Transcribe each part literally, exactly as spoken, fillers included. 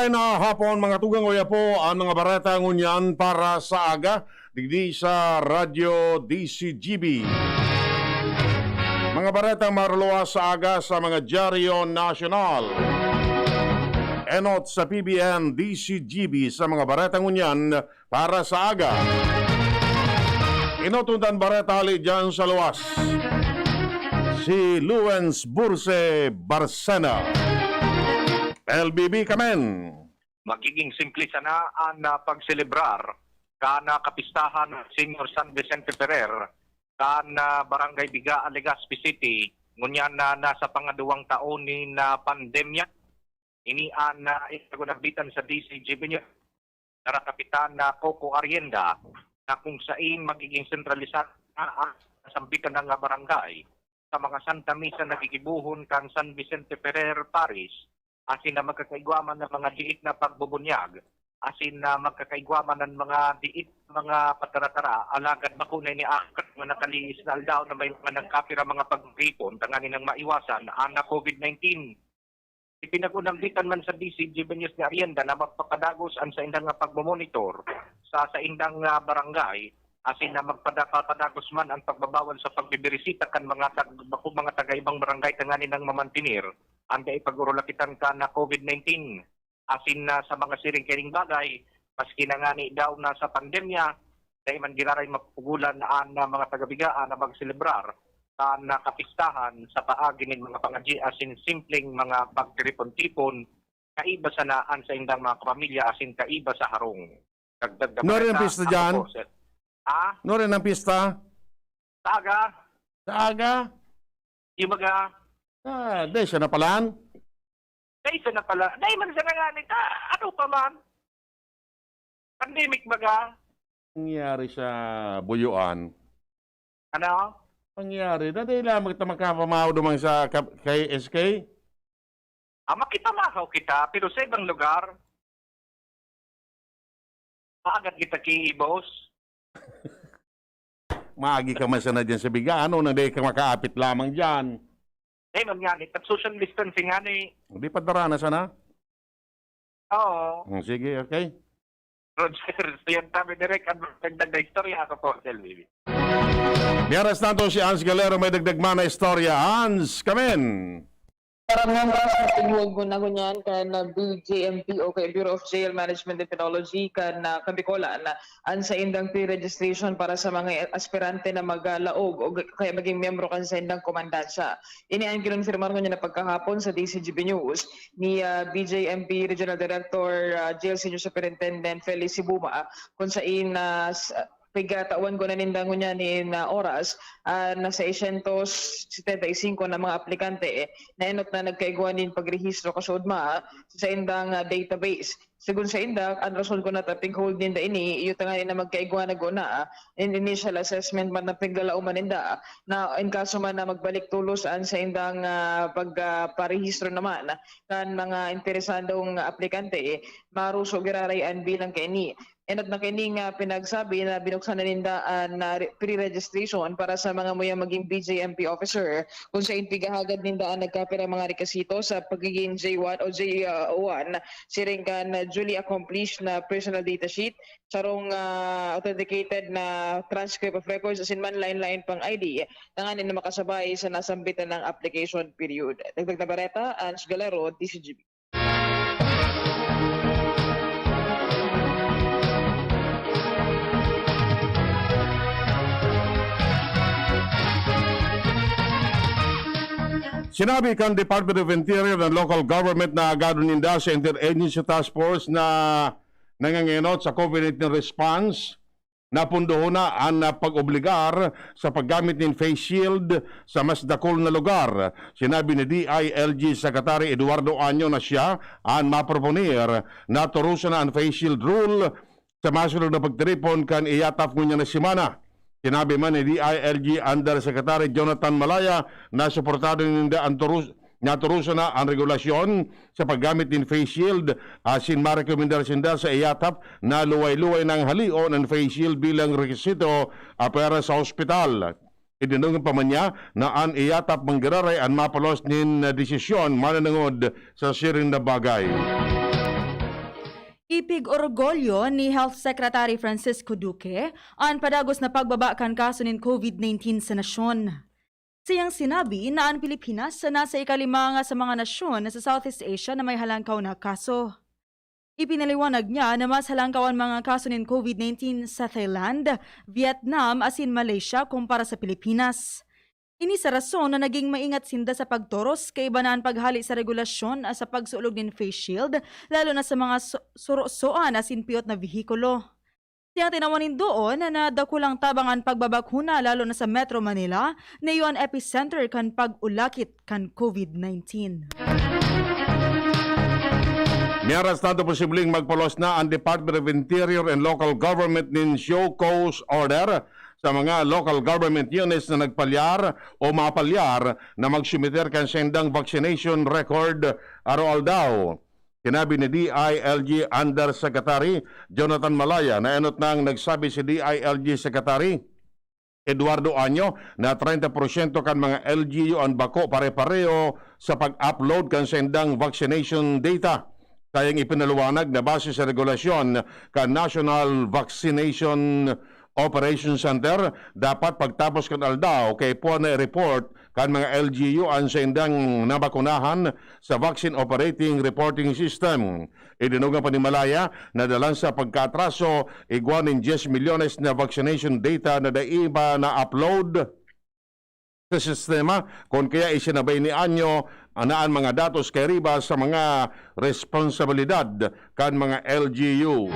Ay na hapon, mga tugang, uya po ang mga bareta ngunyan para sa aga, digdi sa Radyo D C G B. Mga baretang maruluwas sa aga sa mga dyaryo nasyonal. Enot sa P B N D C G B sa mga bareta ngunyan para sa aga. Inotundan bareta hali dyan sa luwas, si Luens Burse Barcena. L B B kamen. Magiging simple sana an, ah, pagselebrar kan, ah, kapistahan ng Senior San Vicente Ferrer kan, ah, Barangay Bigaa, Legazpi City, ngunyan na nasa pangaduwang taon nin, ah, pandemya. Ini an, ah, ipinagunagbitan sa D C G B News, Narakapitan na Coco Arrienda, na kung sain magiging sentralisado na ang sambitan ng barangay sa mga Santa Misa na gigibohon kan San Vicente Ferrer Parish, asin na magkakaigwa man ng mga diit na pagbubunyag, asin na magkakaigwa man ng mga diit na mga pataratara, alagad bako na ini ang mga nakalihis na aldaw na may mga nagkapira mga pagtipon tanganing maiwasan ang COVID nineteen. Ipinag-unambitan man sa D C G B News ni Arrienda na magpapadagos an saindang nga pagmomonitor sa saindang nga barangay, asin na magpada-, papadagos man ang pagbabawal sa pagbibirisita kan mga tag-, bako mga taga-ibang barangay tanganing mamantener an dai pag-urulakitan kan COVID nineteen. Asin na sa mga siring kaining bagay, maski na ngani daw na sa pandemya, dai man giraray mapupugulan an, ah, mga taga-Bigaa na magselebrar kan, ah, kapistahan sa paagi nin mga pangadyi asin simpleng mga pagtiripon-tipon, kaiba sana an saindang mga kapamilya asin kaiba sa harong. Dagdag na Nori ang bareta, pista ako dyan? po, sir. Ah? Nori ang pista? Sa aga? Sa aga? Yung baga? Ah, dai siya napalan? Dai siya napalan. Dai man siya nanganita. Ano pa man? Pandemic baga? Nangyari sa Buyuan. Ano? Nangyari na, dai lamang kita makapamahaw duman sa kap-, kay S K. Ah, makipamahaw kita, pero sa ibang lugar, maagat kita ki boss. Maagi ka man sana dyan sa Biga, ano, na dai ka makaapit lamang dyan. Eh, man nga, ni, pag social distancing nga ni. Hindi pa dara na sana? Oo. Hmm, sige, okay. Roger, yan kami direct ang magdagdag na istorya ako po, Sir Bibi. Miyaras nato si Hans Galero, may dagdag man na istorya. Hans, come in! Karamihan ka sa tingog mo na ngunyan kan, ah, B J M P o kay Bureau of Jail Management and Penology kan, ah, Kabikolan, ah, an saindang pre-registration para sa mga aspirante na maglaog o g-, kaya maging miyembro kan saindang komandansya. Ini an kinonfirmar ngunyan na pagkahapon sa D C G B News ni, ah, B J M P Regional Director, ah, Jail Senior Superintendent Felice Buma, kung sain, ah, s-, pigkatawan ko na ninda ngunyan nin, ah, oras, ah, na seiscientos setenta y cinco na mga aplikante, eh, na enot na nagkaigwa nin pagrehistro kasuodma sa saindang, ah, database. Segun sainda, an rason kun nata pig-hold ninda ini, iyo tanganing magkaigwa na guna, ah, in initial assessment man na piglalaoman ninda, na in kaso man na magbalik tolos an saindang, ah, pag, ah, parehistro naman kan mga interesadong aplikante, eh, maruso giraray an bilang kaini. Enot na kaining, ah, pinagsabi na binuksan na ninda an, ah, re-, pre-registration para sa mga muyang maging B J M P officer, kung sain pighahagad ninda an nagkapirang mga rekisito sa pagigin J one o J one, siring kan, ah, duly accomplished na personal data sheet, sarong, ah, authenticated na transcript of records, asin man lain-lain pang I D, tanganing na makasabay sa nasambitan na application period. Dagdag na bareta, Ange Galero, D C G B. Sinabi kan Department of Interior and Local Government na agadon ninda sa Interagency Task Force na nangangenot sa COVID nineteen response, napundohon na an, ah, pag-obligar sa paggamit nin face shield sa mas dakul na lugar. Sinabi ni D I L G Secretary Eduardo Año na siya an maproponer na turuson na an face shield rule sa masunod na pagtiripon kan IATAF ngunyan na semana. Sinabi man ni D I L G Undersecretary Jonathan Malaya na suportado ninda an turus-, naturusan na an regulasyon sa paggamit nin face shield, asin marekomendar sinda sa IATAF na luway-luway nang halion an face shield bilang rekisito, ah, para sa ospital. Idinungan pa man niya na an IATAF manggiraray an mapalos nin, ah, desisyon mananangod sa siring na bagay. Ipig-orgulyo ni Health Secretary Francisco Duque an padagos na pagbaba kan kaso nin COVID nineteen sa nasyon. Sa iyang sinabi na an Pilipinas nasa ikalima nga sa mga nasyon sa Southeast Asia na may halangkaw na kaso. Ipinaliwanag niya na mas halangkaw an mga kaso nin COVID nineteen sa Thailand, Vietnam asin Malaysia kumpara sa Pilipinas. Ini sa rason na naging maingat sinda sa pagtoros kaiba na an paghale sa regulasyon sa pagsulog nin face shield, lalo na sa mga su- surosoan asin piyot na vehikulo. Sa iyang tinawan nin duon na dakulang tabang an pagbabakuna, lalo na sa Metro Manila, na iyo an epicenter kan pag-ulakit kan COVID nineteen. Mientras tanto, posibleng magpaluwas na ang Department of Interior and Local Government nin show cause order sa mga local government units na nagpalyar o mapalyar na magsumiter kan sendang vaccination record araw-aldaw. Sinabi ni D I L G Undersecretary Jonathan Malaya na enot nang nagsabi si D I L G Secretary Eduardo Año na treinta porsyento kan mga L G U an bako pare-pareho sa pag-upload kan sendang vaccination data. Sayang ipinaliwanag na base sa regulasyon kan National Vaccination Operation Center, dapat pagtapos kan aldaw kaipuhan na i-report kan mga L G U an saindang nabakunahan sa Vaccine Operating Reporting System. Idinungan pa ni Malaya na dalan sa pagkaatraso, igwa nin diyes milyones na vaccination data na dai pa na-upload sa sistema, kun kaya isinabay ni Anyo na an mga datos kairiba sa mga responsabilidad kan mga L G U.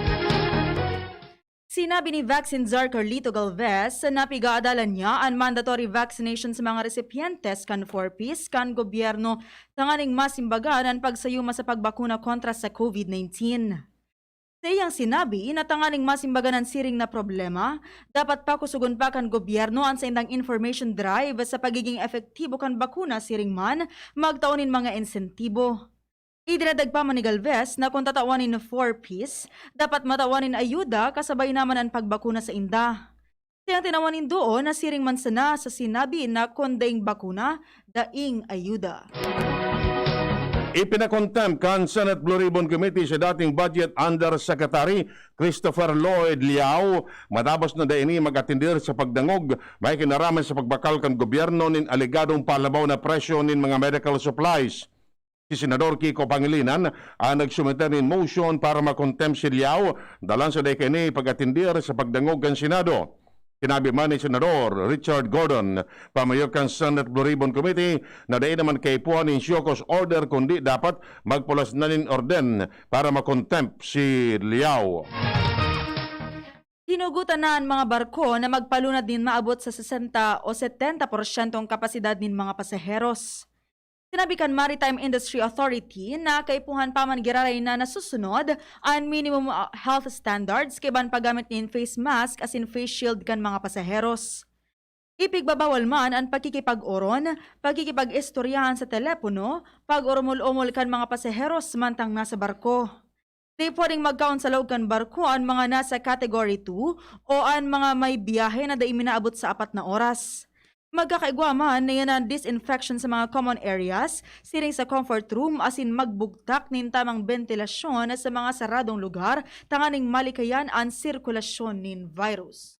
Sinabi ni Vaccine Czar Carlito Galvez na pigaadalan niya an mandatory vaccination sa mga resipientes kan four Ps kan gobyerno tanganing masimbagan an pagsayuma sa pagbakuna kontra sa COVID nineteen. Sa iyang sinabi na tanganing masimbagan an siring na problema, dapat pakusogon pa kan gobyerno an saindang information drive sa pagiging epektibo kan bakuna siring man magtao nin mga insentibo. Idinagdag pa man ni Galvez na kun tatawan nin four Ps, dapat matawan nin ayuda kasabay naman an pagbakuna sainda. Sa iyang tinawan nin duon na siring man sana sa sinabi na kun daing bakuna, daing ayuda. Ipinakontempt kan Senate Blue Ribbon Committee si dating Budget Undersecretary Christopher Lloyd Liao matapos na dai ini mag-atendir sa pagdangog may kinaraman sa pagbakal kan gobyerno nin alegadong palabaw na presyo nin mga medical supplies. Si Senador Kiko Pangilinan ang nagsumiter nin motion para makontempt si Liao dalan sa dai kaini pag-atendir sa pagdangog kan Senado. Sinabi man ni Senador Richard Gordon, pamayo kan Senate Blue Ribbon Committee, na dai naman kaipuhan nin show cause order kundi dapat magpulas na nin orden para makontempt si Liao. Hinugutan na an mga barko na magpalunad nin maabot sa sesenta o setenta porsyentong kapasidad nin mga pasaheros. Sinabi kan Maritime Industry Authority na kaipuhan pa man giraray na nasusunod an minimum, ah, health standards kaiban paggamit nin face mask asin face shield kan mga pasaheros. Ipigbabawal man an pakikipag-oron, pakikipag-istoryahan sa telepono, pag-oromol-omol kan mga pasaheros mantang nasa barko. Di pwedeng magkaon sa laog kan barko an mga nasa Category two o an mga may biyahe na dai minaabot sa apat na oras. Magkakaigwa man na iyan an disinfection sa mga common areas, siring sa comfort room, asin magbugtak nin tamang bentilasyon sa mga saradong lugar tanganing malikayan an sirkulasyon nin virus.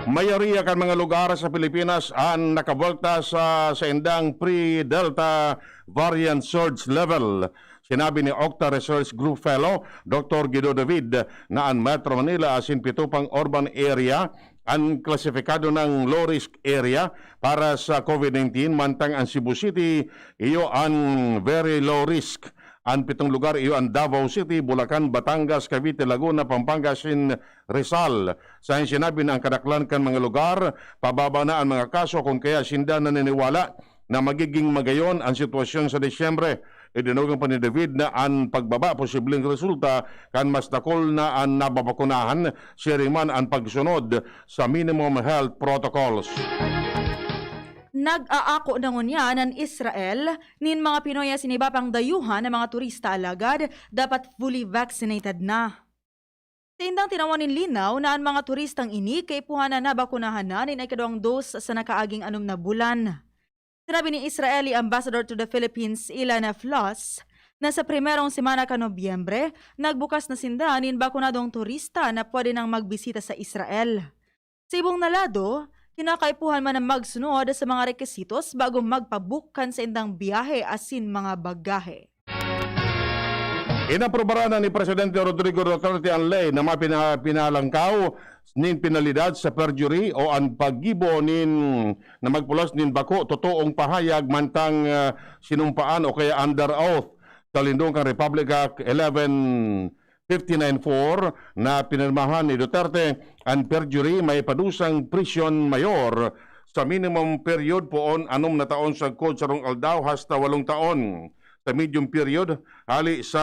Mayoriya kan mga lugar sa Pilipinas an nakabuelta sa saindang pre-Delta variant surge level. Sinabi ni Octa Research Group Fellow Doctor Guido David na an Metro Manila asin pito pang urban area an klasifikado ng low risk area para sa COVID nineteen, mantang an Cebu City iyo an very low risk. An pitong lugar iyo an Davao City, Bulacan, Batangas, Cavite, Laguna, Pampanga, asin Rizal. Sa sinabi na ang kadaklan kan mga lugar, pababa na an mga kaso, kun kaya sinda naniniwala na magiging magayon an sitwasyon sa Disyembre. Idinugang pa ni David na an pagbaba posibleng resulta kan mas dakul na an nababakunahan, siring man an pagsunod sa minimum health protocols. Nag-aako na ngunyan an Israel nin mga Pinoy asin iba pang dayuhan na mga turista, alagad dapat fully vaccinated na. Saindang tinawan nin linaw na an mga turistang ini kaipuhan na nabakunahan na nin ikaduwang dose sa nakaaging anom na bulan. Sinabi ni Israeli Ambassador to the Philippines, Ilana Floss, na sa primerong semana kan Nobyembre, nagbukas na sinda nin bakunadong turista na pwede nang magbisita sa Israel. Sa ibong na lado, kinakaipuhan man na magsunod sa mga requisitos bago magpabook kan saindang biyahe asin mga bagahe. Inaprubaran na ni Presidente Rodrigo Duterte an ley na mapina-, pinalangkaw nin penalidad sa perjury o an paggibo nin na magpulos nin bako totoong pahayag mantang, ah, sinumpaan o kaya under oath. Sa lindong kan Republic Act eleven fifty-nine four na pinirmahan ni Duterte, an perjury may padusang prisyon mayor sa minimum period poon anom na taon sagkod sarong aldaw hasta walong taon. Sa medium period, hali sa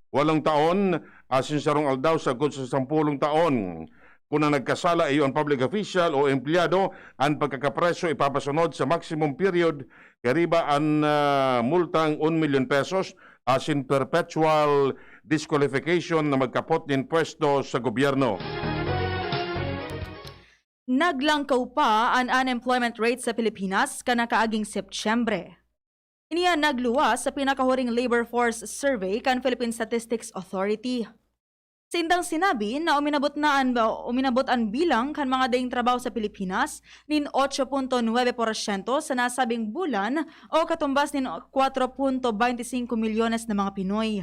walong taon, asin sarong aldaw sagkod sa sampolong taon. Kun ang nagkasala iyo an public official o empleyado, an pagkakapreso ipapasunod sa maximum period, kariba an, ah, multang un milyon pesos asin perpetual disqualification na magkapot nin pwesto sa gobyerno. Naglangkaw pa an unemployment rate sa Pilipinas kan nakaaging Setyembre. Ini an nagluwas sa pinakahuring labor force survey kan Philippine Statistics Authority. Sa indang sinabi na uminabot na an, uminabot an bilang kan mga daing trabaho sa Pilipinas nin otso punto nuebe porsyento sa nasabing bulan o katumbas nin kwatro punto baynte singko milyones na mga Pinoy.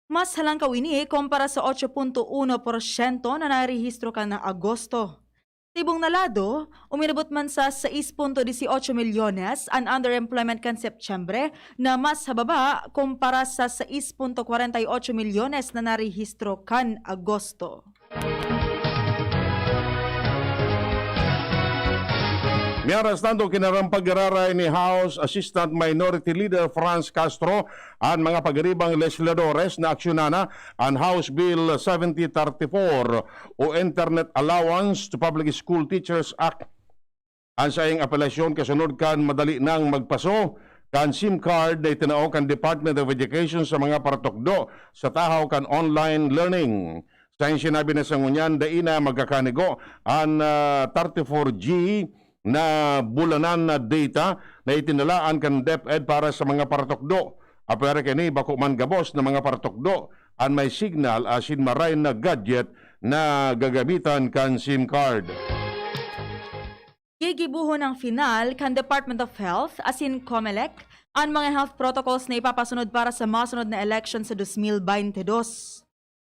Mas halangkaw ini kumpara sa otso punto uno porsyento na narehistro kan Agosto. Sa ibong na lado, uminabot man sa sais punto dieciocho milyones an underemployment kan Setyembre, na mas hababa kumpara sa sais punto kwarenta y ocho milyones na narehistro kan Agosto. Mientras tanto, kinarampag giraray ni House Assistant Minority Leader Franz Castro an mga pagiribang legisladores na aksyonan na an House Bill seventy thirty-four o Internet Allowance to Public School Teachers Act. An saiyang apelasyon kasunod kan madali nang magpaso kan SIM card na itinao kan Department of Education sa mga paratukdo sa tahaw kan online learning. Sa sinabi na sa ngunyan, dai na magkakanigo an, ah, thirty-four G na bulanan na data na itinalaan kan DepEd para sa mga paratukdo. Apwera kaini, bako man gabos na mga paratukdo an may signal asin maray na gadget na gagamitan kan SIM card. Gigibohon nin final kan Department of Health asin COMELEC an mga health protocols na ipapasunod para sa masunod na eleksyon sa dos mil baynte dos.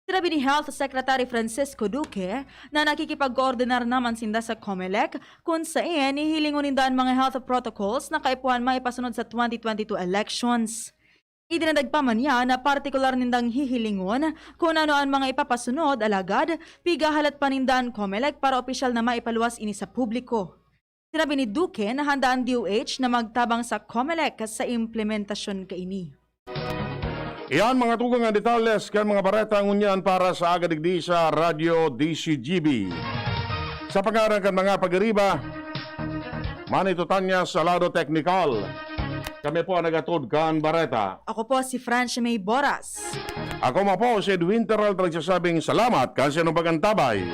Sinabi ni Health Secretary Francisco Duque na nakikipagkoordinar naman sinda sa COMELEC, kun saen hihilingon ninda an mga health protocols na kaipuhan maipasunod sa twenty twenty-two elections. Idinadagpa man niya na partikular nindang hihilingon kun ano an mga ipapasunod, alagad pigahalat pa ninda an COMELEC para opisyal na maipaluwas ini sa publiko. Sinabi ni Duque na handa an D O H na magtabang sa COMELEC sa implementasyon kaini. Iyan mga tugang na detalles kan mga bareta ngunyan para sa aga digdi sa Radyo D C G B. Sa pangaran kan mga pagiriba, Manny Tutanya sa lado teknikal. Kami po ang nagatod kan bareta. Ako po si Francia May Boras. Ako man po si Edwin Terralta nagsasabing salamat kan sinubag antabay.